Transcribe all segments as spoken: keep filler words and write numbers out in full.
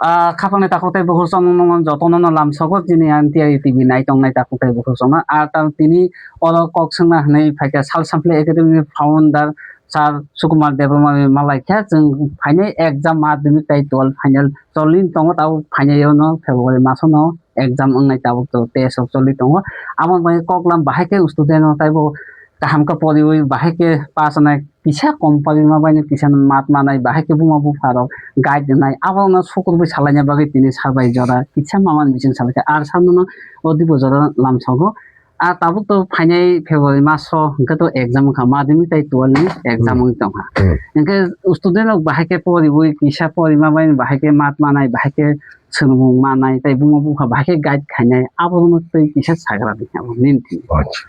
Ah, khapangni takhuk tei bukhuk chwng nung jotono no lamsogo chini ang T R E T V nai tongnai takhuk tei bukhuk chwngno. Ah, tang tini oro kok swngna hwnwi phaikha Sal Samphli Academy ni founder Sir Sukumar Debbarma bai malaikha. Chwng phainai exam madhyamik tei twelve final choli tongo, tabuk phainai ono February masono exam wngnai, tabuk to test rok choli tongo. Aboni bagwi koklam bahai khe student rok taibo kaham khe poriwi bahai khe pass wngnai, kisa company ma baino kisa mat manai, bahai khe buma bupha rok guide rwnai, abo no sukurubui salaina bagwi tini sal bai jora kisa mamani bising salaikha. Ar sal no o dibo jora lamsogo. A tabuk to phainai February maso hwnkhe to exam wngkha, madhyamik tei twelve ni exam Hmm. wngwi tongkha. Hmm. Hwnkhe student rok bahai khe poriwi kisa porima bai bahai khe mat manai, bahai khe swrwngmung manai tei buma bupha bahai khe guide khainai, abo no twi kisa sagra di abo nini thani. Acha.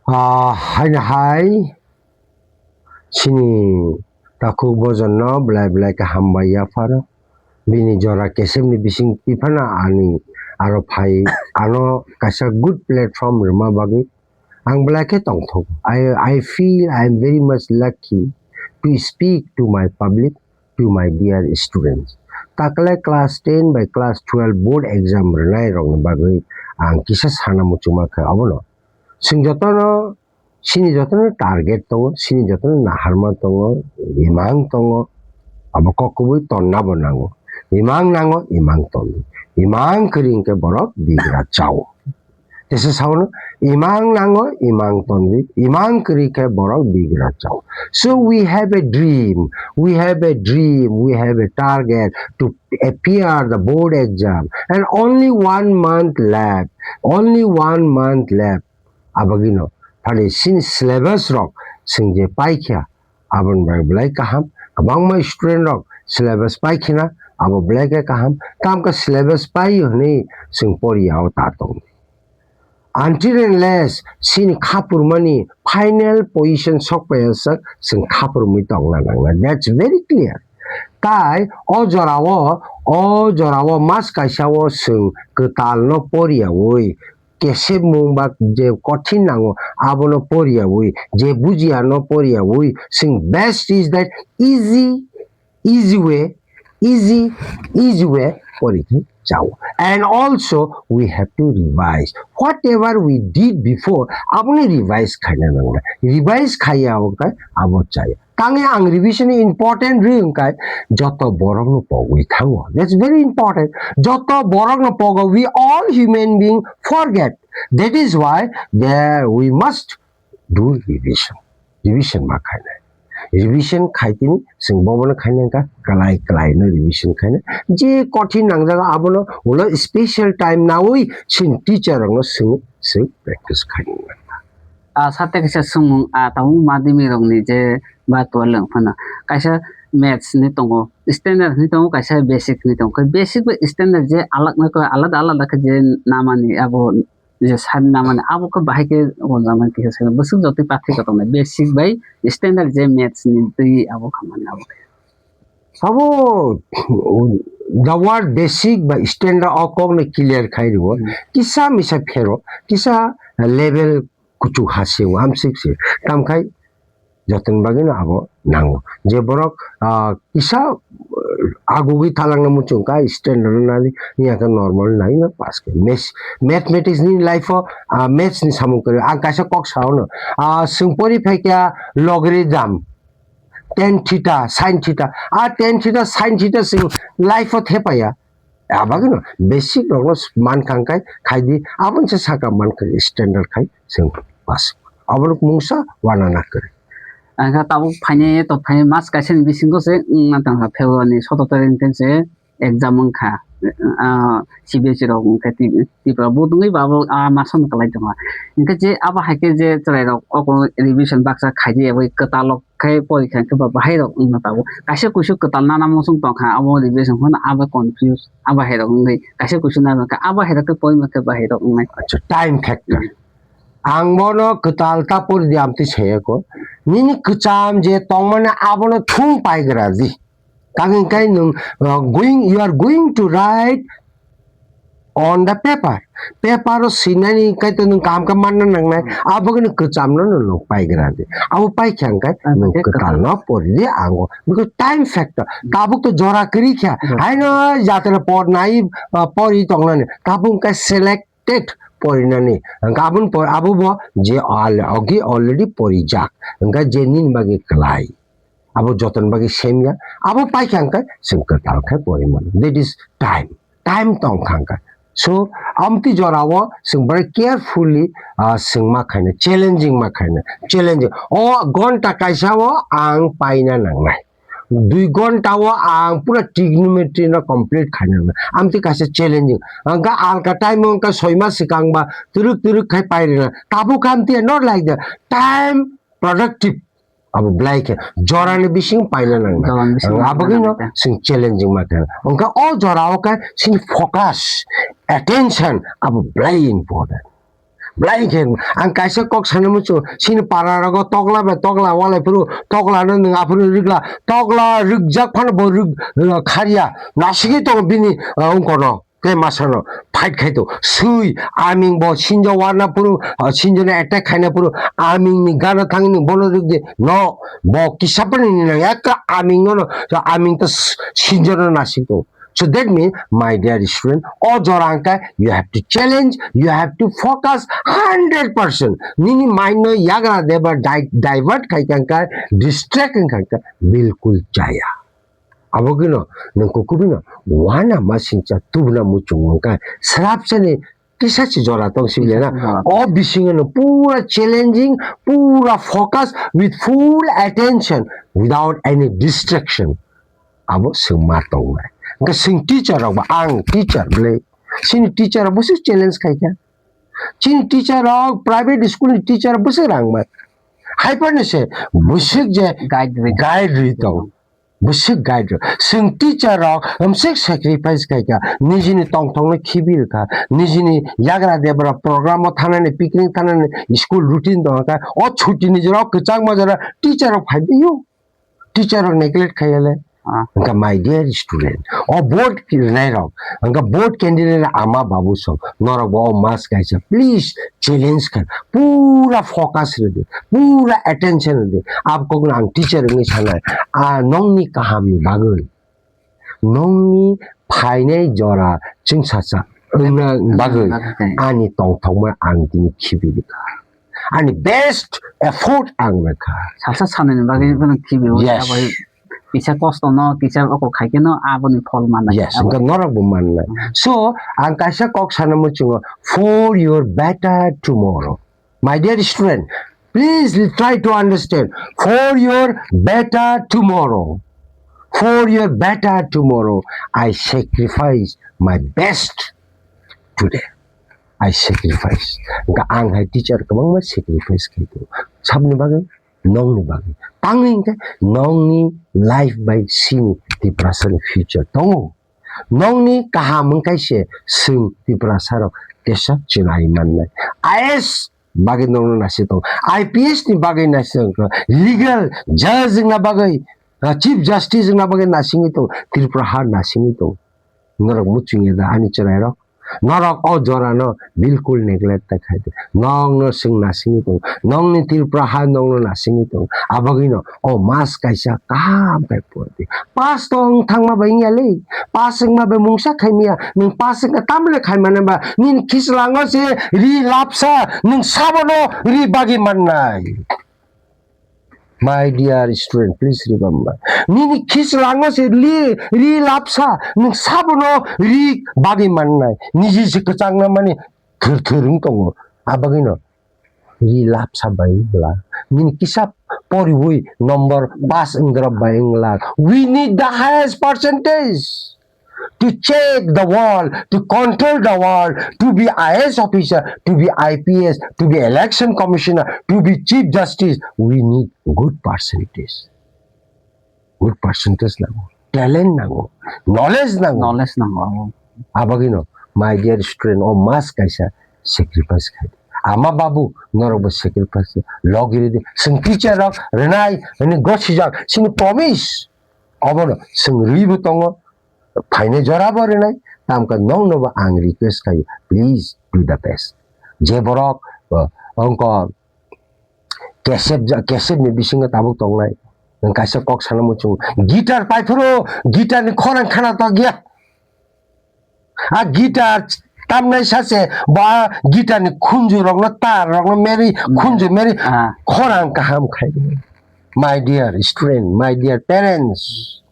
Ah, haino hai chini takhuk bojonno belai belai khe hambai yapharo. Bini jora kesepni bising tiphano ani aro phai ano kaisa good platform rwma bagwi ang belai khe tongthok. I, I feel I am very much lucky to speak to my public, to my dear students. Takle class ten bai class twelve board exam rwnai rokni bagwi ang kisa sana muchungma khe obono. Chwng jotono Chini jotono target tongo, chini jotono naharma tongo, imang tongo, abo kok kubui tonna bo nango. Imang nango, imang tonwi. Imang kwrwi hwnkhe borok bigra chao. Tesa saono, imang nango, imang tonwi, imang kwrwi khe borok bigra chao. So we have a dream, we have a dream, we have a target to appear the board exam, and only one month left, only one month left. Abagino phani chini syllabus rok chwng je paikha, aboni bagwi belai kaham. Kwbangma student rok syllabus paikhina, abo belai khe kaham. Tamkhe syllabus paio hwnwi chwng poriya o ta tong. Until unless chini khapurmani final position sokpaiya sak chwng khapurmui tongna nangna. That's very clear. Tai o jorao, o jorao mas kaisa o chwng kwtalno poriyaui, kesepmung ba je kothin nango, abono poriyaui, je bujiya no poriyaui, chwng best is that easy, easy way, easy, easy way porikhe chao. And also we have to revise. Whatever we did before, aboni revise khaina nangna. Revise khaiya wngkha abo chaya. Tangwi ang revision important rwi wngkha joto borokno pogwi thango. That's very important. Joto borokno pogo, we all human being forget. That is why there we must do revision. Revision ma khainai. Revision khai tini chwng bobono khainai wngkha, kwlai kwlaino revision khainai. Je kothin nangjago abono ulo special time naui chini teacher rokno swngwi swngwi practice khainai. Ah, sate kaisa swngmung, ah, tabuk madhyamik rokni je ba twelve wng phano kaisa maths ni tongo, standard ni tongo, kaisa basic ni tongo. Basic bai standard je alak nai khe alada alada khe je namani abo je side namani abo khe bahai khe gonjaknai kisa se bwswk jotoi pathai kotornai basic bai standard je maths ni twi abo khamani abo khe. Abo the word basic ba standard o kok no clear khai rwo. Hmm. Kisa misa phero, kisa level kuchuk ha se o, amsik se. Tamkhai jotoni bagwi no abo nango. Je borok, ah, kisa, ah, agugwi thalangna muchung kha, standard no nani, ya khe normal nai no pass khe. Maths, mathematics ni life o, ah, maths ni samung kwrwi. Ang kaisa kok sao no, ah, chwng pori phai kha logarithm, tan theta, sin theta. Ah, tan theta, sin theta chwng life o thepaya. Abagino basic rokno mankha hwnkhe khaidi, aboni se saka mankha standard khai chwng pass. Aboni mungsa wanana kwrwi. Ang kha tabuk phainai to phainai mas kaisa ni bisingo se wngna tangkha February ni soto tarik ni se exam wngkha. Ah, C B S E rok wngkha Tri-, Tripura bo wngwi ba abo ah masono kwlai tongkha. Hwnkhe je abo hai khe je chwrai rok oko revision baksa khaidi abo kwtal rok khe porikha hwnkhe ba bahai rok wngna tabuk. Kaisa kuisu kwtal nana muchung tongkha, abo revision phano abo confuse, abo hai rok wngwi kaisa kuisu nana kha, abo hai rok khe porima khe bahai rok wngnai. Acha, time factor. Ang bono kwtal ta pori di amtwi saya kho. Nini kwcham je tongmani abono thung paigra di. Tangwi kai nwng, uh, going, you are going to write on the paper. Paper o swinani kaitor nwng kaham khe manna nangnai. Abono kwchamno no nwng paigra di. Abo paikha hwnkhe nwng kwtal no pori di ango. Because time factor. Tabuk to jora kwrwi kha. Haino jatra por nai, ah, pori tongnani. Tabuk hwnkhe selected porinani. Hwnkhe aboni por abo bo je al-, ogi already porijak. Hwnkhe je nini bagwi kwlai. Abo jotoni bagwi semya, abo paikha hwnkhe chwng kwtal khe pori mano. That is time. Time tongkha hwnkhe. So, amtwi jorao chwng very carefully, ah, chwng ma khaina, challenging ma khaina, challenging. O gonta kaisa o ang paina nangnai. Dui gonta o ang pura trigonometry no complete khaina nangnai. Amtwi kaisa challenging. Hwnkhe alka time o hwnkhe soi mas swkang ba twrwk twrwk khai pairina. Tabuk khe amtwi not like that. Time productive. Abo belai khe jorani bising paina nangnai. Jorani bising Ang paina abagwino nangnai. Sing challenging ma khe. Hwnkhe o jorao khe sini focus, attention abo belai important. Belai khe ang kaisa kok sana muchungo, sini para rogo tokla bai tokla walai phuru tokla no nwng aphuru rwgla, tokla rwgjak phano bo rwg-, rwg-, kharya nasigwi tongo bini, ah, ungkono. Tei masano fight khai to sui aming bo sinjo warna puru, ah, sinjo no attack khaina puru aming ni gana thangni bono rwgdi no bo kisa pani ni nang ekka aming no no aming to s-, sinjo no nasing to. So that means, my dear student, o jora hwnkhe you have to challenge, you have to focus hundred percent. Nini mind no yagra deba di-, divert khai kha hwnkhe, distract khai kha, bilkul jaya. Abogwino nwng kukubino wana masingcha tubuna muchung wngkha. Srapsani kisa se jora tong sibile na. Kisa se jora. O bisingo no pura challenging, pura focus with full attention without any distraction. Abo swng ma tongnai. Hwnkhe swng teacher rok ba, ang teacher bwle. Chini teacher rok bwswk challenge khai kha. Chini teacher rok, private school ni teacher rok bwswk rang bai. Hai phano se bwswk je guide rwi guide rwi tong. Bwswk guide rw. Chwng teacher rok bwswk sacrifice khai kha. Nijini tongthokno khibi rw kha. Nijini yagra debra program o thanani, picnic thanani, school routine tong kha. O chuti ni jora o kwchangma jora teacher rok phai di o. Teacher rok neglect khai ya le. Ah. Hwnkha my dear student, o vote rwnai rok, hwnkha vote candidate ama babu song, norok bo o mas kaisa, please challenge kha, pura focus rwdi, pura attention rwdi. Ab kokno ang teacher wngwi sanai, a nongni kahamni bagwi, nongni phainai jora chwngsacha wngna bagwi, bagwi. Ani tongthokma ang tini khibi rwkha. Ani best effort ang rwkha. Sasa sanani bagwi bono khibi o. Yes. Abai kisa kosto no, kisa oko khai khe no aboni phol manai. Yes, abo. Hwnkha norok bo mannai. Mhm. So, ang kaisa kok sana muchungo, for your better tomorrow. My dear student, please try to understand. For your better tomorrow. For your better tomorrow, I sacrifice my best today. I sacrifice. Hwnkha ang hai teacher kwbangma sacrifice khai tongo. Sabni bagwi? Nongni bagwi. Tangwi hwnkhe nongni life bai sini Tiprasani future tongo. Nongni kaham wngkha se chwng Tiprasa rok kesa chinai mannai. I A S bagwi nongno nasi tongo. I P S ni bagwi nasi tongo. Legal judge wngna bagwi, ah, chief justice wngna bagwi nasingwi tongo. Tripura ha nasingwi tongo. Norok muchungya da ani chwrairok? Norok o jorano bilkul neglect ta khai di. Nokno chwng nasingwi tongo. Nokni Tripura ha nokno nasingwi tongo. Abagwino o mas kaisa kaham khe pori di. Pass tong thangma bai wngya le. Pass wngma bai mungsa khaimya. Nwng pass wngkha tamle khaimani ba. Nini khichlango se ri lapsa. Nwng sabono ri bagwi mannai. My dear student, please remember. Nini khichlango se li, ri lapsa, nwng sabono ri bagwi mannai. Niji se kwchangna mani thwr thwr wng tongo. Abagwino ri lapsa bai wngla. Nini kisa poriwi number pass wngdra bai wngla. We need the highest percentage to check the world, to control the world, to be I A S officer, to be I P S, to be election commissioner, to be chief justice, we need good percentage. Good percentage nango, talent nango, knowledge nango. Knowledge nango. Abagino, my dear student, o mas kaisa sacrifice khai. Ama babu, norok bo sacrifice logiri di. Sing teacher rok, renai, ini gosijak, sini promise. Obono, sing ribu tongo, phainai jora bo rinai, Tamkhe nokno bo ang request khaio, please do the best. Je borok, uh, ongko cassette ja-, cassette ni bisingo tabuk tongnai. Nwng kaisa kok sana muchungo. Guitar paiphuru, guitar ni khorang khana tokya. A guitar tamnai sache, ba guitar ni khunju rokno, tar rokno meri, khunju meri, ah, khorang kaham khai. My dear student, my dear parents,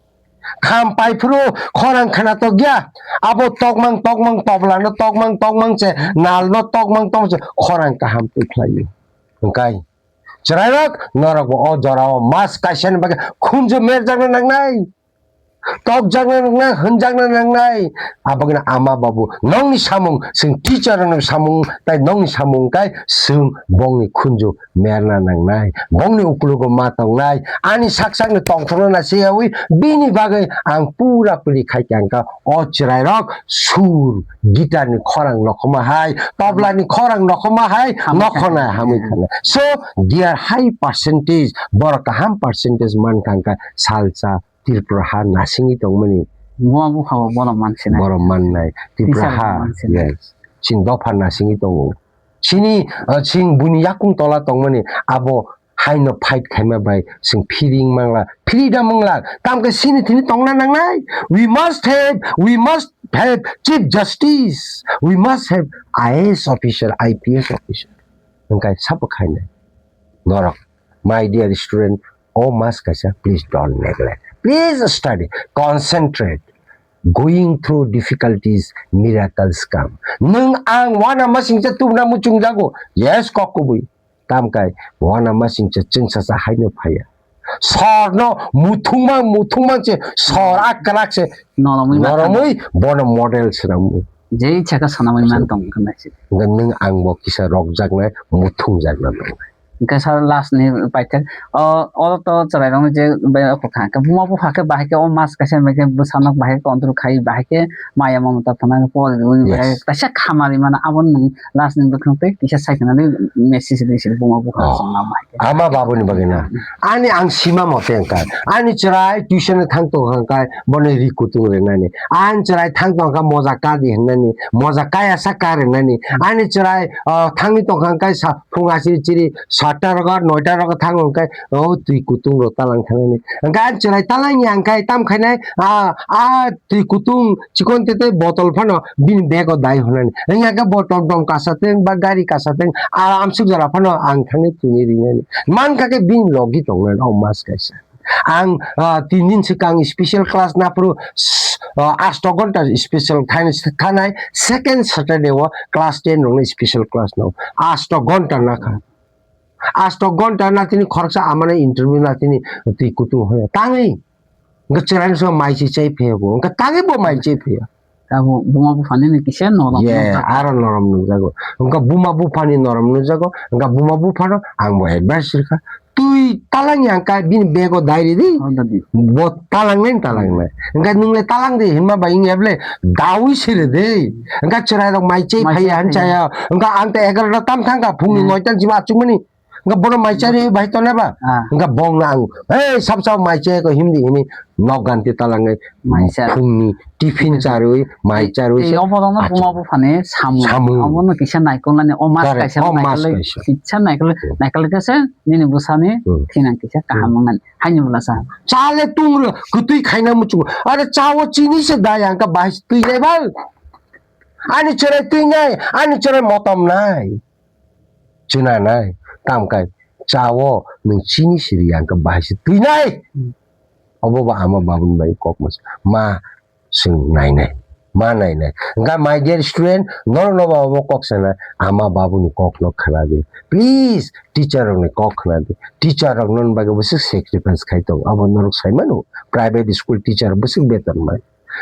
kham paiphuru khorang khana tokya. Abo tokmang, tokmang, tobla no tokmang, tokmang se, nal no tokmang, tokmang se, khorang kaham twi khlai. Hwnkhe, chwrairok, norokbo o jorao mas kaisa ni bagwi khunju merjakna nangnai. Tokjakna nangnai, hwnjakna nangnai. Abagwino ama babu, nokni samung, chwng teacher rokni samung, tai nokni samung kai chwng bongni khunju merna nangnai, bongni uklogo ma tongnai, ani sak sakni tongthokno nasiyawi, bini bagwi ang pura puri khai kha, o chwrairok sur, guitar ni khorang nokhoma hai, tobla ni khorang nokhoma hai, hamwi nokhona kha. Hamwi khana. So, dear high percentage, borok kaham percentage man kha, salsa, Tripura ha nasingwi tongmani. Buma bupha bo bono mansinai. Bono mannai. Tripura ha, yes. Chini dopha nasingwi tongo. Chini, uh, chini buini yakung tola tongmani abo haino fight khaima bai chwng free wng mangla. Free da mangla. Tamkhe chini thini tongna nangnai. We must have, we must have Chief Justice. We must have I A S officer, I P S officer. Hwnkhe sabo khainai. Norok, my dear student, O mas kaisa, please don't neglect. Please study, concentrate. Going through difficulties, miracles come. Nwng ang wana masingcha tubuna muchungjago. Yes, kok kubui. Tamkai wana masingcha chwngsacha haino phaiya. Sorno muthungma muthungma se sor a kwrak se noromwi ma noromwi bono model swnamwi. Je ichha khe swnamwi man tong khe naisik. Hwnkhe nwng ang bo kisa rokjaknai, muthungjakna nangnai. Hwnkhe sir last ni paithak, o, o to chwrairokni je bai o kwthang khe buma bupha khe bahai khe o mas kaisa bai khe bwsano bahai khe control khai, bahai khe maya mamata phano khe pori rwui bahai khe kaisa khamari mano, abo nwng last ni bwkhwng tei kisa saikhe nani message di sir buma bupha chwngno bahai khe. Ama babuni bagwi na. Ani ang sima mote wngkha. Ani chwrai tuition thang tong kha wngkha, bono ri kutung ringnani. Ani chwrai thang tong kha moja ka di hwngnani, moja kaya sa ka ringnani. Ani chwrai, ah, thangwi tong kha wngkha sa phung asiri chiri satta rogo noita rogo thango hwnkhe o twi kutung rok talang thangnani. Hwnkhe ani chwrai talang ya hwnkhe tam khainai a, a twi kutung chikon tete botol phano bini bego dai hwnani. Hwnkhe bo tokdom kasa teng ba gari kasa teng a amsuk jora phano ang thangwi twini rinani. Mankha khe bini logi tongnani o mas kaisa. Ang, ah, tin din swkang special class naphuru, s-, ah, asto ghonta special thanai, second Saturday o class ten rokno special class no asto ghonta nakha. Asto ghonta natini khoroksa amano interview natini twi kutung hoya tangwi. Hwnkhe chwraino swngo mai se chai phaiya bo. Hwnkhe tangwi bo mai chai phaiya. Abo buma buphani ni kisa norom nukjago. Aro norom nukjago. Hwnkhe buma buphani norom nukjago. Hwnkhe buma buphano ang bo advice rwkha. Twi talang yang kha bini bego dai ridi. Bo talang nai talang nai. Hwnkhe nwng le talang di hinma bai wngya bole dawi se ridi. Hwnkhe chwrai rok mai chai phaiya han chaya. Hwnkhe ang te egarota tam thangkha phungni noita ni simi achukmani. Hwnkhe bono mai chari bai tona ba? Ah. Hwnkhe bongno ang, "Hey, sab sab mai chai ko," himdi hini nok ganti talangai. Mai chari. Phungni tiffin charwi, mai charwi. Tei obo dongno buma buphani samung. Samung. Obono kisa naikolnani, o mas kaisa naikolwi, kisa naikolwi, naikolwi khe se nini bwsani thinang kisa kaham wngnani. Haini bwlasa. Chale tungro, kwtwi khaina muchungo. Are chawo chini se dai ang ka bahai twi nai ba. Ani chwrai twi nai, ani chwrai motom nai. Chwna nai, tamo khe chao nwng chini siri yang khe bahai se twi nai. Hmm. Obo bo ama babuni bai kok masa. Ma chwng nai nai. Ma nai nai. Hwnkhe my dear student, norok no ba obo kok sana, ama babuni kok no khna di. Please, teacher rok ni kok khna di. Teacher rok non bagwi bwswk sacrifice khai tongo. Abo norok sai mano. Private school teacher bwswk beton mai.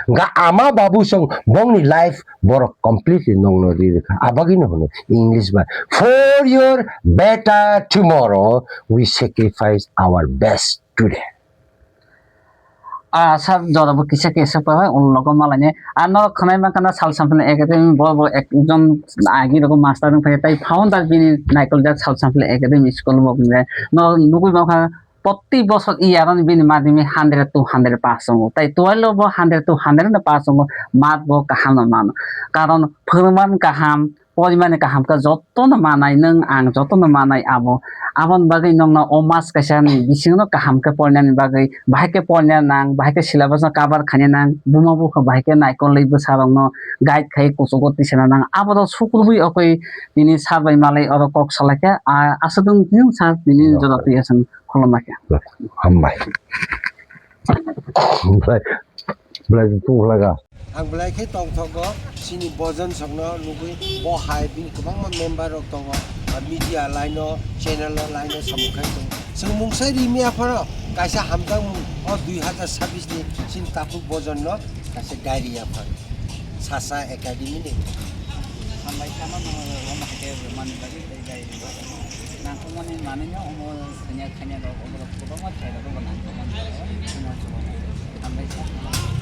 Hwnkha ama babu song bongni life borok completely nongno ri rwkha. Abagino hwno English bai, "For your better tomorrow, we sacrifice our best today." Ah, sir, jorabo kisa kisa pa, un logo malani. Ano khwnai mankha na Sal Samphani Academy, bo, bo ekjon agi rogo master wng phai, tai founder bini naikol jak Sal Samphani Academy school bo, no nugui mankha, Proti bosor year-o bini madhyamik hundred to hundred pass tongo. Tai twelve bo hundred to hundred no pass tongo, mark bo kaham no mano. Karon phwrwngmani kaham, porimani kaham khe jotono manai nwng ang jotono manai abo. Aboni bagwi nwngno o mas kaisa ni bisingo kaham khe porinani bagwi bahai khe porina nang, bahai khe syllabus no cover khaina nang, buma bupha bahai khe naikolwi bwsarokno guide khai kuchugo tisana nang. Abo rok sukrubwi okwi tini sir bai malai oro kok salaikha. A-, aswk nwng sir tini joda twi aswk khulumma khe. Hambai. Belai, belai tunglaga. Ang belai khe tongthogo, chini bojon sokno nugwi bo hai bini kwbangma member rok tongo, ah, media line o, channel o line o samung khai tongo. Chwng mungsa rimi aphano kaisa hamjakmung o dui hazar sabbish ni chini takhuk bojon no kaisa diary aphano Sasa Academy ni. Hambai sama no, omo hai khe mani bagwi tei diary. Nangkukmani manwino omo sanya khanya rok, omo rok kwbangma thai rok bo nangkukmani. Hambai sa.